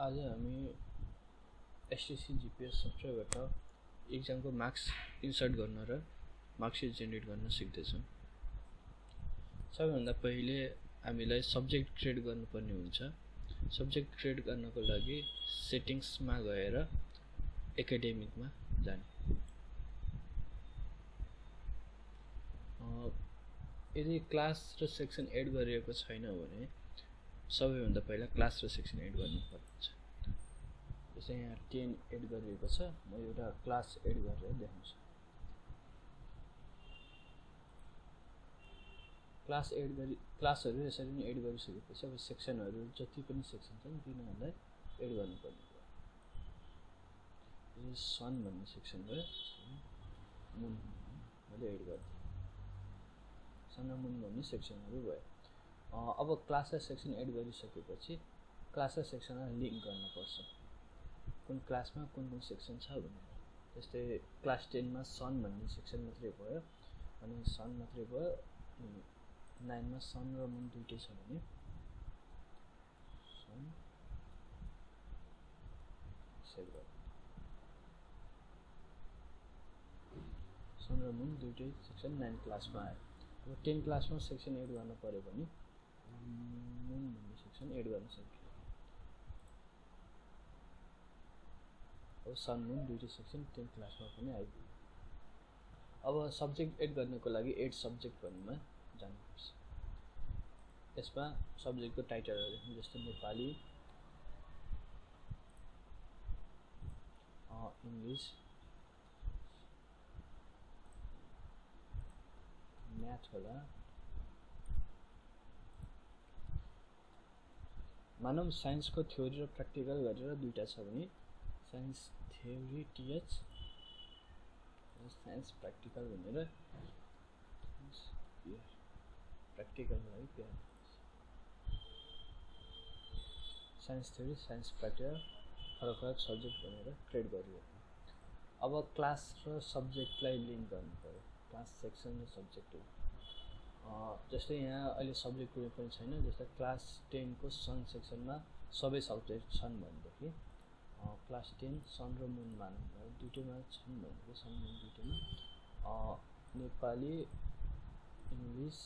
आज हामी STC GPS सफ्टवेयरबाट एक्जामको marks insert गर्न र मार्कसिट जेनेरेट गर्न सिक्दैछौँ। सबैभन्दा पहिले हामीलाई सब्जेक्ट क्रिएट गर्नुपर्ने हुन्छ। सब्जेक्ट क्रिएट गर्नको लागि सेटिङ्समा गएर एकाडेमिकमा जाने। यदि क्लास र सेक्सन एड गरिएको छैन भने सबैभन्दा पहिला क्लास र सेक्सन एड गर्नुपर्छ। जस्तै यहाँ 10 एड गरिएको छ, म एउटा क्लास एड गरेर देखाउँछु। क्लासहरु यसरी नै एड गरिसकेपछि अब सेक्सनहरु जति पनि सेक्सन छन् तिनीहरूलाई एड गर्नुपर्ने हो। यो सन भन्ने सेक्सन भयो, मुन मैले एड गर्दै सन र मुन भन्ने सेक्सनहरु भयो। अब क्लास र सेक्सन एड गरिसकेपछि क्लास र सेक्सनलाई लिंक गर्नुपर्छ। कुन क्लासमा कुन सेक्सन छ भनेर। जस्तै क्लास 10 मा सन भन्ने सेक्सन मात्रै भयो अनि सन मात्रै भयो। 9 मा सन र मुन दुईटै छ भने सन सेभ गर्नु। सन र मुन दुईटै सेक्सन 9 क्लासमा आयो। अब 10 क्लासमा सेक्सन एड गर्न पर्यो भने मुन भन्ने सेक्सन एड गर्न सकियो। अब सन मुन दुईटै सेक्सन 10 क्लासमा पनि आइपुग्यो। अब सब्जेक्ट एड गर्नको लागि एड सब्जेक्ट भन्नेमा जानुपर्छ। यसमा सब्जेक्टको टाइटलहरु लेख्नु, जस्तै नेपाली, इंग्लिश, म्याथ होला। मानव साइन्सको थ्योरी र प्र्याक्टिकल गरेर दुईटा छ भने science theory TH science practical भनेर प्र्याक्टिकल लागि pair science theory science practical फरक फरक सब्जेक्ट भनेर क्रिएट गरियो। अब क्लास र सब्जेक्टलाई लिंक गर्नु पर्यो। क्लास सेक्सन र सब्जेक्ट जस्तै यहाँ अहिले सब्जेक्ट कुनै पनि छैन। जस्तै क्लास 10 को सन सेक्सनमा सबै सब्जेक्ट छन् भनेदेखि क्लास 10 सन र मुन मान्नु दुईटैमा छन् भनेको सन मुन दुईटैमा Nepali, English,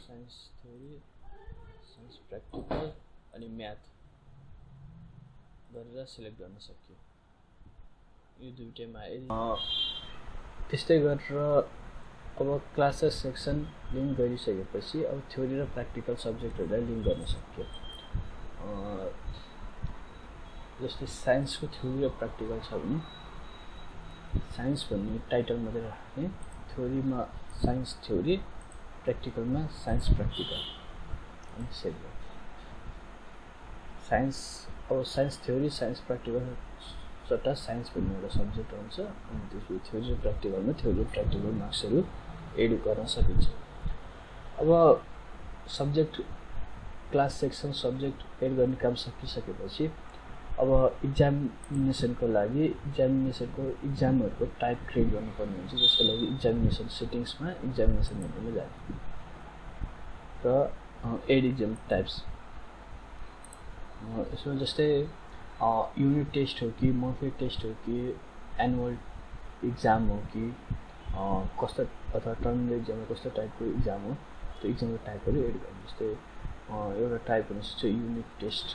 science theory, science practical अनि म्याथ गरेर सिलेक्ट गर्न सकियो। यो दुईटैमा त्यस्तै गरेर अब क्लास र सेक्सन लिंक गरिसकेपछि अब थ्योरी र प्र्याक्टिकल सब्जेक्टहरुलाई लिंक गर्न सकियो। जस्तै साइन्सको थ्योरी र प्र्याक्टिकल छ भने साइन्स भन्ने टाइटल मात्रै राख्ने, थ्योरीमा साइन्स थ्योरी, प्र्याक्टिकलमा साइन्स प्र्याक्टिकल अनि सेभ गर्नु। साइन्स अब साइन्स थ्योरी साइन्स प्र्याक्टिकल सट्टा साइन्स भन्ने एउटा सब्जेक्ट हुन्छ अनि त्यसपछि थ्योरी र प्र्याक्टिकलमा थ्योरी र प्र्याक्टिकल मार्क्सहरु एड गर्न सकिन्छ। अब subject class section subject add गर्ने काम सकिसकेपछि अब एक्जामिनेसनको लागि एक्जामहरुको टाइप क्रिएट गर्नुपर्ने हुन्छ। जसको लागि एक्जामिनेसन सेटिङ्समा एक्जामिनेसन भन्नेमा जाने र एड एक्जाम टाइप्स। यसमा जस्तै युनिट टेस्ट हो कि मक टेस्ट हो कि एनुअल एक्जाम हो कि कस्तो अथवा टर्मिनल एक्जाम कस्तो टाइपको एक्जाम हो त्यो एक्जामको टाइपहरु एड गर्नु। जस्तै एउटा टाइप हुन्छ युनिट टेस्ट,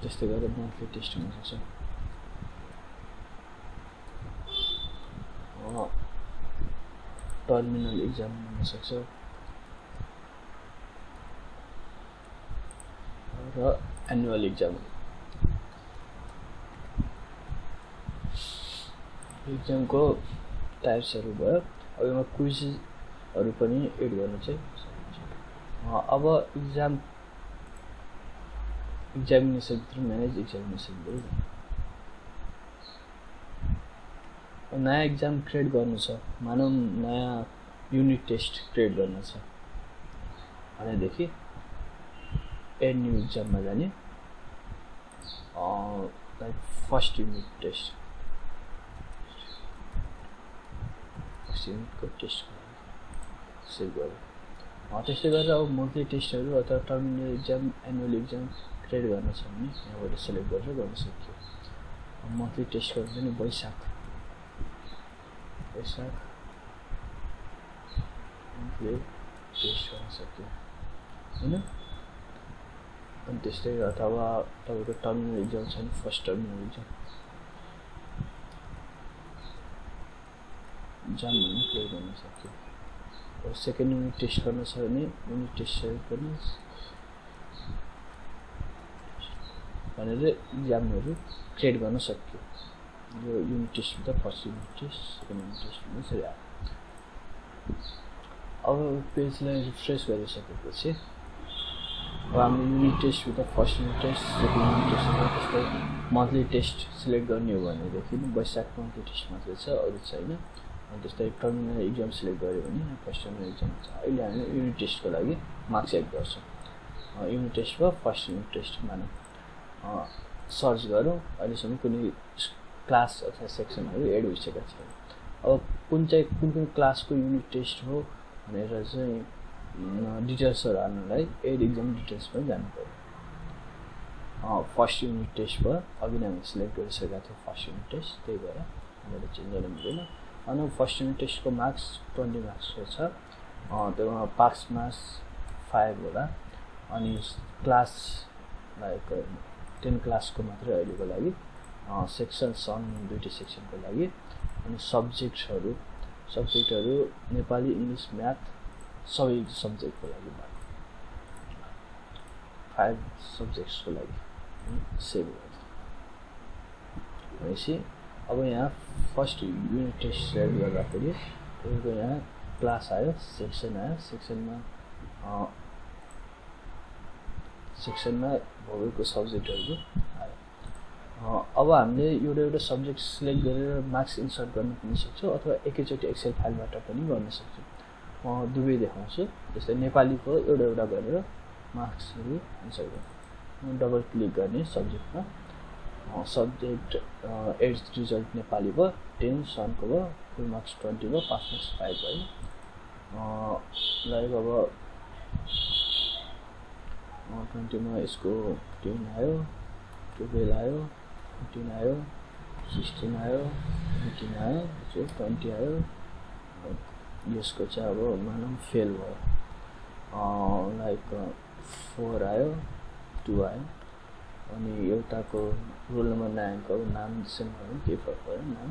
त्यस्तै गरेर मन्थली टेस्ट हुन सक्छ। टर्मिनल एक्जाम हुन सक्छ र एनुअल एक्जाम। एक्जामको टाइप्सहरु भयो। अब यसमा क्विजहरु पनि एड गर्न चाहिँ सकिन्छ। अब एक्जामिनेसन भित्र म्यानेज एक्जामिनेसन भयो। नयाँ एक्जाम क्रिएट गर्नु छ, मानौ नयाँ युनिट टेस्ट क्रिएट गर्न छ भनेदेखि एड न्यू एक्जाममा जाने। Like first unit test, first युनिटको टेस्ट सेभ गर्यो। त्यस्तै गरेर अब मन्थली टेस्टहरू अथवा terminal exam annual exam create गर्न छ भने यहाँबाट सेलेक्ट गरेर गर्न सक्यो। मन्थली टेस्ट गर्नु पनि वैशाख मन्थली टेस्ट गर्न सक्यो होइन। अनि त्यस्तै अथवा तपाईँको टर्मिनल एक्जाम छ भने फर्स्ट टर्मिनल एक्जाम भन्ने क्लियर गर्न सक्यो। सेकेन्ड युनिट टेस्ट गर्न छ भने युनिट टेस्ट सेलेक्ट गर्नु भनेर इक्जामहरू क्रिएट गर्न सक्यो। यो युनिट टेस्ट हुँदा first unit test second unit test हुँदा सरी आयो। अब पेजलाई रिफ्रेस गरिसकेपछि अब हामीले युनिट टेस्ट हुँदा first unit test second unit test हुँदा त्यस्तै मन्थली टेस्ट सिलेक्ट गर्ने हो भनेदेखि वैशाख मन्थली टेस्ट मात्रै छ, अरू छैन। अनि त्यस्तै टर्मिनल एक्जाम सिलेक्ट गऱ्यो भने फर्स्ट टर्मिनल एक्जाम छ। अहिले हामीले युनिट टेस्टको लागि मार्क्स एड गर्छौँ। युनिट टेस्ट भयो फर्स्ट युनिट टेस्ट मानौँ, सर्च गरौँ। अहिलेसम्म कुनै क्लास अथवा सेक्सनहरू एड भइसकेको छैन। अब कुन क्लासको युनिट टेस्ट हो भनेर चाहिँ डिटेल्सहरू हाल्नलाई एड एक्जाम डिटेल्स पनि जानु पर्यो। फर्स्ट युनिट टेस्ट भयो, अघि नै हामीले सिलेक्ट गरिसकेका थियौँ फर्स्ट युनिट टेस्ट, त्यही भएर हामीले चेन्ज गर्न मिलेन। अनि फर्स्ट युनिट टेस्टको मार्क्स 20 मार्क्सको छ, त्योमा पास मार्क्स 5 होला। अनि क्लास लाइक 10 क्लासको मात्रै अहिलेको लागि सेक्सन छन्, 2टी सेक्सनको लागि। अनि सब्जेक्टहरू नेपाली, इङ्ग्लिस, म्याथ सबै सब्जेक्टको लागि 5 सब्जेक्ट्सको लागि सेभ भनेपछि अब यहाँ फर्स्ट युनिट टेस्ट सेलेक्ट गर्दाखेरि तपाईँको यहाँ क्लास आयो, सेक्सन आयो, सेक्सनमा भएका सब्जेक्टहरू आयो। अब हामीले एउटा सब्जेक्ट सिलेक्ट गरेर मार्क्स इन्सर्ट गर्न पनि सक्छौँ अथवा एकैचोटि एक्सेल फाइलबाट पनि गर्न सक्छौँ। म दुवै देखाउँछु। जस्तै नेपालीको एउटा गरेर मार्क्सहरू इन्सर्ट गर्नु, डबल क्लिक गर्ने सब्जेक्टमा, सब्जेक्ट एड रिजल्ट नेपाली भयो, 10 सनको भयो, फुल मार्क्स 20 भयो, पास मार्क्स 5 भयो। लाइक अब 20मा यसको 10 आयो, 12 आयो, 15 आयो, 16 आयो, 18 आयो, 20 आयो। यसको चाहिँ अब मानौँ फेल भयो, लाइक 4 आयो, 2 आयो। अनि एउटाको रोल नम्बर 9 को नाम सेम भयो, केही फरक परेन नाम।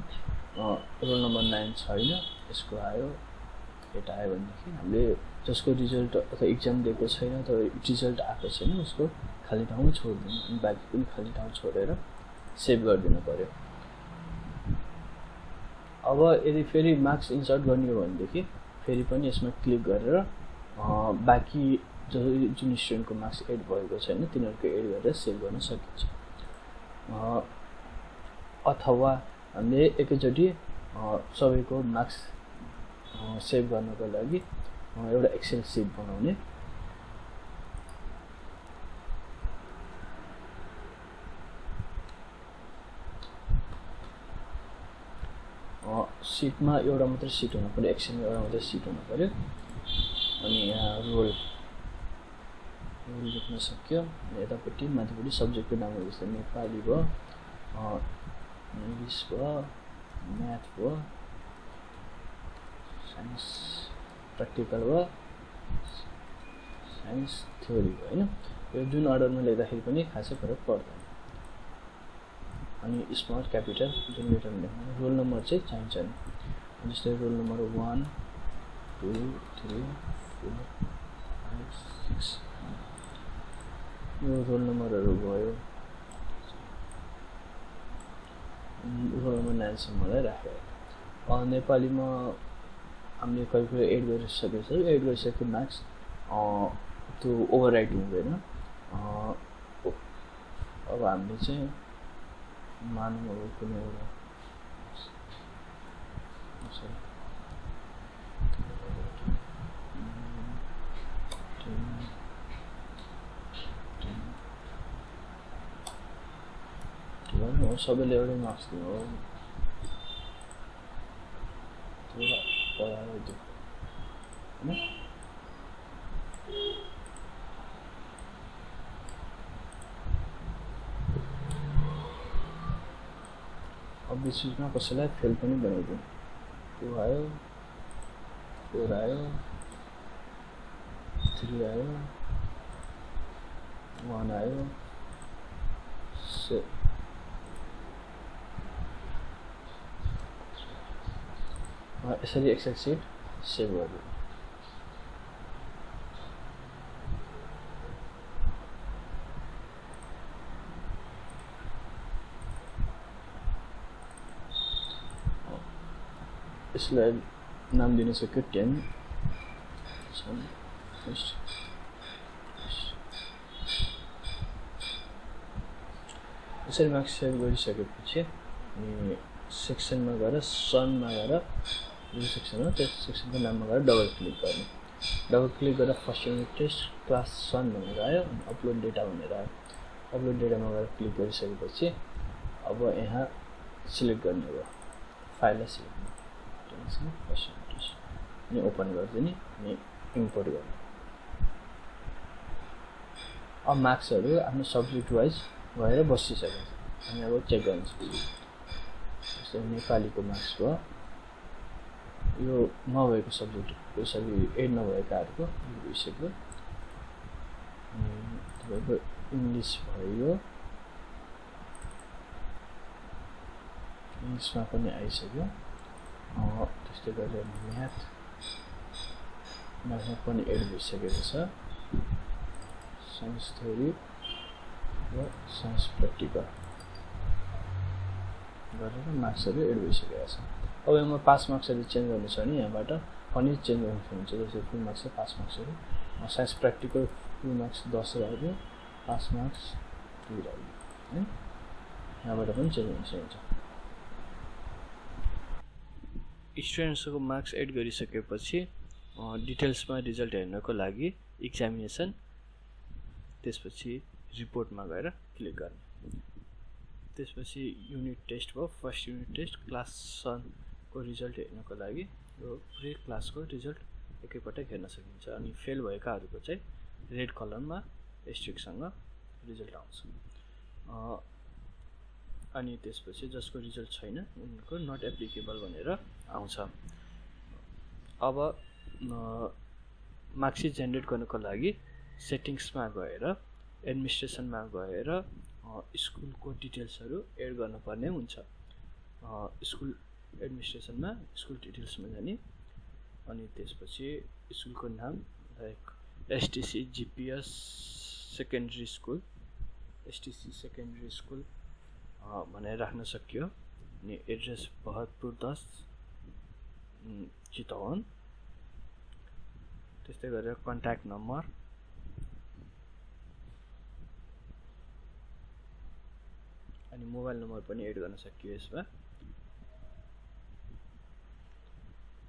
रोल नम्बर 9 छैन, यसको आयो 8 आयो भनेदेखि हामीले जसको रिजल्ट अथवा इक्जाम दिएको छैन अथवा रिजल्ट आएको छैन उसको खाली ठाउँमा छोडिदिनु, अनि बाँकी पनि खाली ठाउँ छोडेर सेभ गरिदिनु पर्यो। अब यदि फेरि मार्क्स इन्सर्ट गर्ने हो भनेदेखि फेरि पनि यसमा क्लिक गरेर बाँकी जुन स्टुडेन्टको मार्क्स एड भएको छैन तिनीहरूको एड गरेर सेभ गर्न सकिन्छ। अथवा हामीले एकैचोटि सबैको मार्क्स सेभ गर्नको लागि एउटा एक्सेल सिट बनाउने। सिटमा एउटा मात्रै सिट हुनु पर्यो, एक्सेलमा एउटा मात्रै सिट हुनु पर्यो। अनि यहाँ रोल लेख्न सक्यो। यतापट्टि माथिपट्टि सब्जेक्टको नामहरू जस्तै नेपाली भयो, इङ्ग्लिस भयो, म्याथ भयो, साइन्स प्र्याक्टिकल भयो, साइन्स थ्योरी भयो होइन। यो जुन अर्डरमा लेख्दाखेरि पनि खासै फरक पर्दैन। अनि स्मल क्यापिटल जुन लेटरमा लेख्नु, रोल नम्बर चाहिँ चाहिन्छ नि, जस्तै रोल नम्बर 1 2 3 4 5 6 यो रोल नम्बरहरू भयो। रोल नम्बर 9 सम्मलाई राखेर नेपालीमा हामीले कहिले एड गरिसकेको एड गरिसकेको मार्क्स त्यो ओभरराइट हुँदैन। अब हामीले चाहिँ मानौँ अब कुनै एउटा सबैले एउटै मार्क्स दिनु हो, होइन। बिचमा कसैलाई फेल पनि बनाइदिउँ 2 आयो 4 आयो 3 आयो 1 आयो यसरी एक्सेल सिट सेभ गरिदिउँ यसलाई नाम दिन सक्यो 10 यसरी मार्क्स सेभ गरिसकेपछि अनि सेक्सनमा गएर सनमा गएर जुन सेक्सन हो त्यस सेक्सनको नाममा गएर डबल क्लिक गर्ने डबल क्लिक गरेर फर्स्ट युनिट टेस्ट क्लास 1 भनेर आयो अनि अपलोड डेटा भनेर आयो अपलोड डेटामा गएर क्लिक गरिसकेपछि अब यहाँ सिलेक्ट गर्ने हो फाइललाई सिलेक्ट गर्ने फर्स्ट युनिट टेस्ट अनि ओपन गरिदिने अनि इम्पोर्ट गर्ने अब मार्क्सहरू आफ्नो सब्जेक्ट वाइज भएर बसिसकेको छ हामी अब चेक गर्छौँ जस्तै नेपालीको मार्क्स भयो यो नभएको सब्जेक्ट यसरी एड नभएकाहरूको भइसक्यो तपाईँको इङ्ग्लिस भयो इङ्ग्लिसमा पनि आइसक्यो त्यस्तै गरेर म्याथमा पनि एड भइसकेको छ साइन्स थ्योरी र साइन्स प्र्याक्टिकल गरेर मार्क्सहरू एड भइसकेको छ अब यहाँ पास मार्क्सहरू चेन्ज गर्नु छ भने यहाँबाट पनि चेन्ज गर्नु हुन्छ जस्तै फुल मार्क्स र पास मार्क्सहरू साइन्स प्र्याक्टिकल फुल मार्क्स 10 राख्यो पास मार्क्स 2 राख्यो है यहाँबाट पनि चेन्ज हुन सक्छ स्टुडेन्ट्सको मार्क्स एड गरिसकेपछि डिटेल्समा रिजल्ट हेर्नको लागि एक्जामिनेसन त्यसपछि रिपोर्टमा गएर क्लिक गर्ने त्यसपछि युनिट टेस्ट भयो फर्स्ट युनिट टेस्ट क्लास 1 को रिजल्ट हेर्नको लागि यो पुरै क्लासको रिजल्ट एकैपटक हेर्न सकिन्छ अनि फेल भएकाहरूको चाहिँ रेड कलरमा एस्ट्रिकसँग रिजल्ट आउँछ अनि त्यसपछि जसको रिजल्ट छैन उनको नट एप्लिकेबल भनेर आउँछ अब मार्कसिट जेनेरेट गर्नको लागि सेटिङ्समा गएर एडमिनिस्ट्रेसनमा गएर स्कुलको डिटेल्सहरू एड गर्नुपर्ने हुन्छ स्कुल एडमिनिस्ट्रेसनमा स्कुल डिटेल्समा जाने अनि त्यसपछि स्कुलको नाम like STC GPS secondary school STC secondary school भनेर राख्न सक्यो अनि एड्रेस बहतपुर 10 चितवन त्यस्तै गरेर कन्ट्याक्ट नम्बर अनि मोबाइल नम्बर पनि एड गर्न सकियो यसमा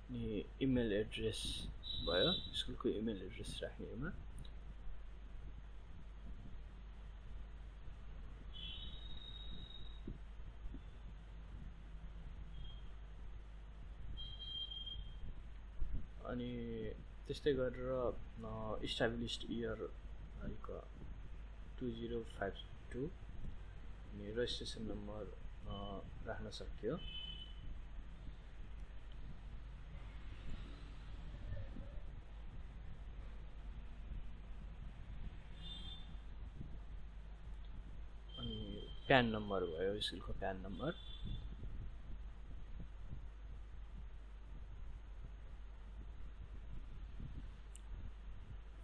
अनि इमेल एड्रेस भयो स्कुलको इमेल एड्रेस राख्नेमा अनि त्यस्तै गरेर इस्टाब्लिश्ड इयर लाइक 2052 अनि रेजिस्ट्रेसन नम्बर राख्न सक्यो अनि प्यान नम्बर भयो स्कुलको प्यान नम्बर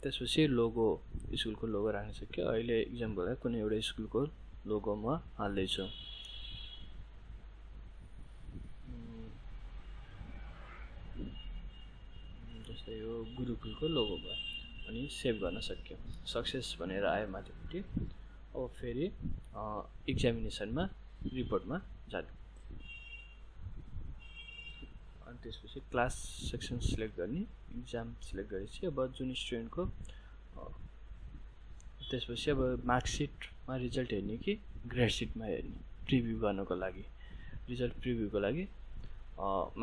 त्यसपछि लोगो स्कुलको लोगो राख्न सक्यो अहिले एक्जाम्पल कुनै एउटा स्कुलको लोगो म हाल्दैछु जस्तै यो गुरुकुलको लोगो भयो अनि सेभ गर्न सक्यो सक्सेस भनेर आयो माथिपट्टि अब फेरि एक्जामिनेसनमा रिपोर्टमा जानु अनि त्यसपछि क्लास सेक्सन सिलेक्ट गर्ने एक्जाम सिलेक्ट गरेपछि अब जुन स्टुडेन्टको त्यसपछि अब मार्कसिटमा रिजल्ट हेर्ने कि ग्रेड सिटमा हेर्ने प्रिभ्यू गर्नको लागि रिजल्ट प्रिभ्यूको लागि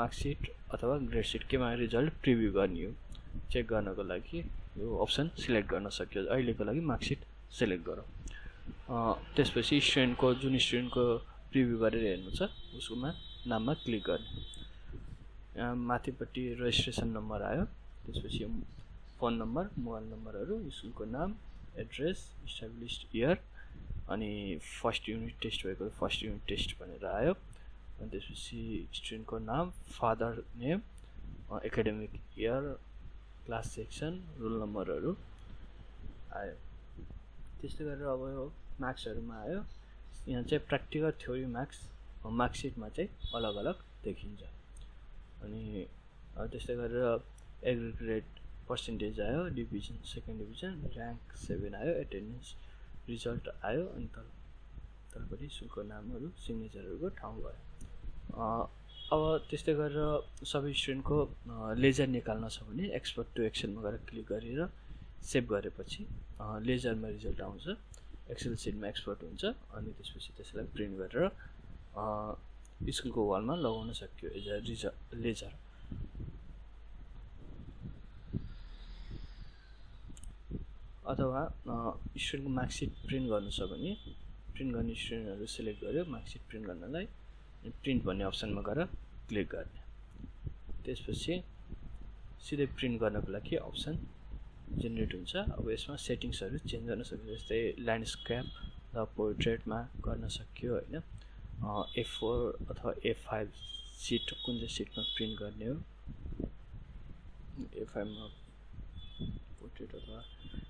मार्कसिट अथवा ग्रेड सिट केमा रिजल्ट प्रिभ्यू गर्ने हो चेक गर्नको लागि यो अप्सन सिलेक्ट गर्न सक्यो अहिलेको लागि मार्कसिट सिलेक्ट गरौँ त्यसपछि स्टुडेन्टको जुन स्टुडेन्टको प्रिभ्यू गरेर हेर्नु छ उसकोमा नाममा क्लिक गर्ने। यहाँ माथिपट्टि रेजिस्ट्रेसन नम्बर आयो, त्यसपछि फोन नम्बर, मोबाइल नम्बरहरू, स्कुलको नाम, एड्रेस, इस्टाब्लिस्ड इयर, अनि फर्स्ट युनिट टेस्ट भएको फर्स्ट युनिट टेस्ट भनेर आयो। अनि त्यसपछि स्टुडेन्टको नाम, father name, academic year, class section, roll नम्बरहरू आयो। त्यस्तै गरेर अब यो मार्क्सहरूमा आयो। यहाँ चाहिँ प्र्याक्टिकल थ्योरी मार्कसिटमा चाहिँ अलग अलग देखिन्छ। अनि त्यस्तै गरेर एग्रिग्रेड पर्सेन्टेज आयो, डिभिजन, सेकेन्ड डिभिजन, ऱ्याङ्क 7 आयो, एटेन्डेन्स रिजल्ट आयो, अनि तलपट्टि स्कुलको नामहरू, सिग्नेचरहरूको ठाउँ भयो। अब त्यस्तै गरेर सबै स्टुडेन्टको लेजर निकाल्न छ भने एक्सपोर्ट टु एक्सेलमा गएर क्लिक गरेर सेभ गरेपछि लेजरमा रिजल्ट आउँछ, एक्सेल सिटमा एक्सपोर्ट हुन्छ। अनि त्यसपछि त्यसलाई प्रिन्ट गरेर स्कुलको वालमा लगाउन सक्यो एज अ लेजर। अथवा स्टुडेन्टको मार्कसिट प्रिन्ट गर्नु छ भने प्रिन्ट गर्ने स्टुडेन्टहरू सिलेक्ट गर्यो, मार्कसिट प्रिन्ट गर्नलाई प्रिन्ट भन्ने अप्सनमा गएर क्लिक गर्ने। त्यसपछि सिधै प्रिन्ट गर्नको लागि अप्सन जेनेरेट हुन्छ। अब यसमा सेटिङ्सहरू चेन्ज गर्न सकिन्छ, जस्तै ल्यान्डस्केप र पोर्ट्रेटमा गर्न सक्यो होइन। A4 अथवा A5 सिट कुन चाहिँ सिटमा प्रिन्ट गर्ने हो, A5 मा पोर्ट्रेट अथवा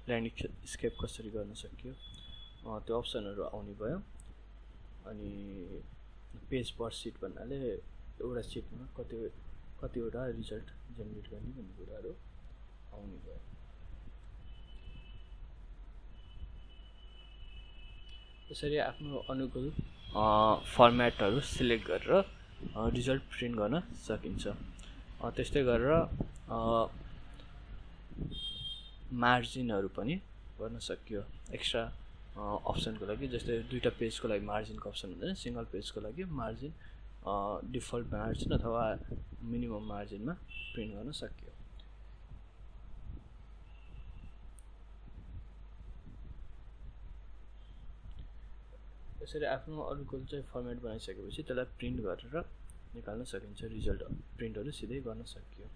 ल्यान्डस्केप कसरी गर्न सक्यो, त्यो अप्सनहरू आउने भयो। अनि पेज पर सिट भन्नाले एउटा सिटमा कतिवटा रिजल्ट जेनेरेट गर्ने भन्ने कुराहरू आउने भयो। त्यसरी आफ्नो अनुकूल फर्मेटहरू सिलेक्ट गरेर रिजल्ट प्रिन्ट गर्न सकिन्छ। त्यस्तै गरेर मार्जिनहरू पनि गर्न सकियो एक्स्ट्रा अप्सनको लागि। जस्तै दुईवटा पेजको लागि मार्जिनको अप्सन हुँदैन, सिङ्गल पेजको लागि मार्जिन डिफल्ट मार्जिन अथवा मिनिमम मार्जिनमा प्रिन्ट गर्न सकियो। यसरी आफ्नो अनुकूल चाहिँ फर्मेट बनाइसकेपछि त्यसलाई प्रिन्ट गरेर निकाल्न सकिन्छ। रिजल्ट प्रिन्टहरू सिधै गर्न सकियो,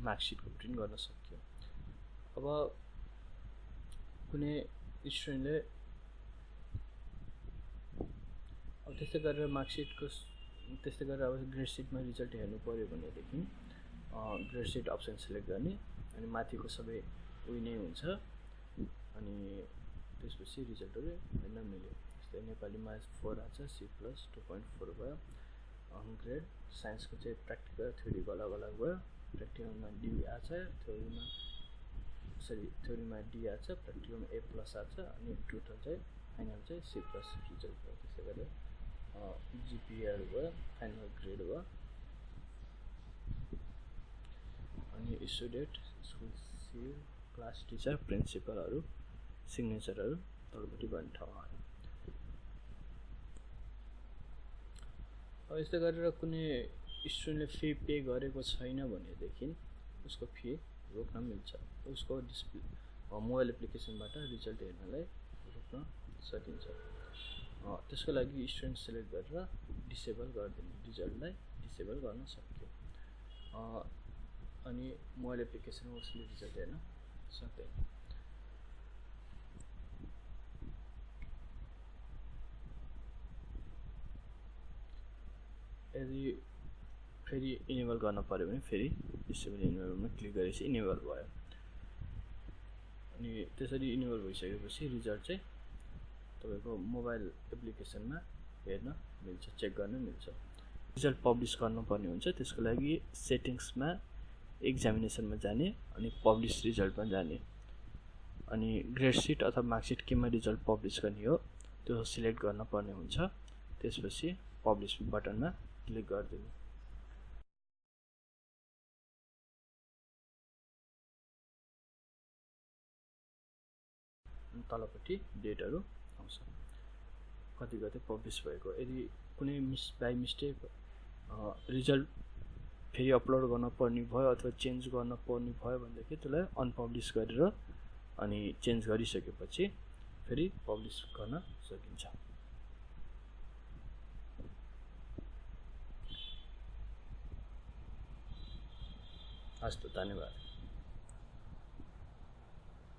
मार्कसिटको प्रिन्ट गर्न सकियो। अब कुनै स्टुडेन्टले अब त्यस्तै गरेर मार्कसिटको त्यस्तै गरेर अब ग्रेड सिटमा रिजल्ट हेर्नु पऱ्यो भनेदेखि ग्रेड सिट अप्सन सिलेक्ट गर्ने, अनि माथिको सबै उयो नै हुन्छ। अनि त्यसपछि रिजल्टहरू हेर्न मिल्यो। जस्तै नेपालीमा 4 आएको छ, C+ 2.4 भयो। ग्रेड साइन्सको चाहिँ प्र्याक्टिकल थ्योरीको अलग अलग भयो। प्र्याक्टिकलमा D आएको छ, थ्योरीमा D आएको छ, प्र्याक्टिकलमा A+ आएको छ, अनि टोटल चाहिँ फाइनल चाहिँ C+ रिजल्ट भयो। त्यसै गरेर GPAहरू भयो, फाइनल ग्रेड भयो। अनि इस्यु डेट, स्कुल सिल, क्लास टिचर, प्रिन्सिपलहरू, सिग्नेचरहरू तलपट्टि गर्ने ठाउँ आयो। अब यस्तै गरेर कुनै स्टुडेन्टले फी पे गरेको छैन भनेदेखि उसको फी रोक्न मिल्छ। उसको डिस्प्ले मोबाइल एप्लिकेसनबाट रिजल्ट हेर्नलाई रोक्न सकिन्छ। त्यसको लागि स्टुडेन्ट सिलेक्ट गरेर डिसेबल गरिदिने, रिजल्टलाई डिसेबल गर्न सक्यो। अनि मोबाइल एप्लिकेसनमा उसले रिजल्ट हेर्न सक्दैन। यदि फेरि इनेबल गर्न पऱ्यो भने फेरि डिसेबल इनेबलमा क्लिक गरेपछि इनेबल भयो। अनि त्यसरी इनेबल भइसकेपछि रिजल्ट चाहिँ तपाईँको मोबाइल एप्लिकेसनमा हेर्न मिल्छ, चेक गर्न मिल्छ। रिजल्ट पब्लिस गर्नुपर्ने हुन्छ, त्यसको लागि सेटिङ्समा एक्जामिनेसनमा जाने, अनि पब्लिस रिजल्टमा जाने, अनि ग्रेड सिट अथवा मार्कसिट केमा रिजल्ट पब्लिस गर्ने हो त्यो सिलेक्ट गर्नुपर्ने हुन्छ। त्यसपछि पब्लिस बटनमा क्लिक गरिदिनु। तलपट्टि डेटहरू आउँछ, कति कति पब्लिस भएको। यदि कुनै बाई मिस्टेक रिजल्ट फेरि अपलोड गर्न पर्ने भयो अथवा चेन्ज गर्न पर्ने भयो भनेदेखि त्यसलाई अनपब्लिस गरेर अनि चेन्ज गरिसकेपछि फेरि पब्लिस गर्न सकिन्छ। हस्त धन्यवाद।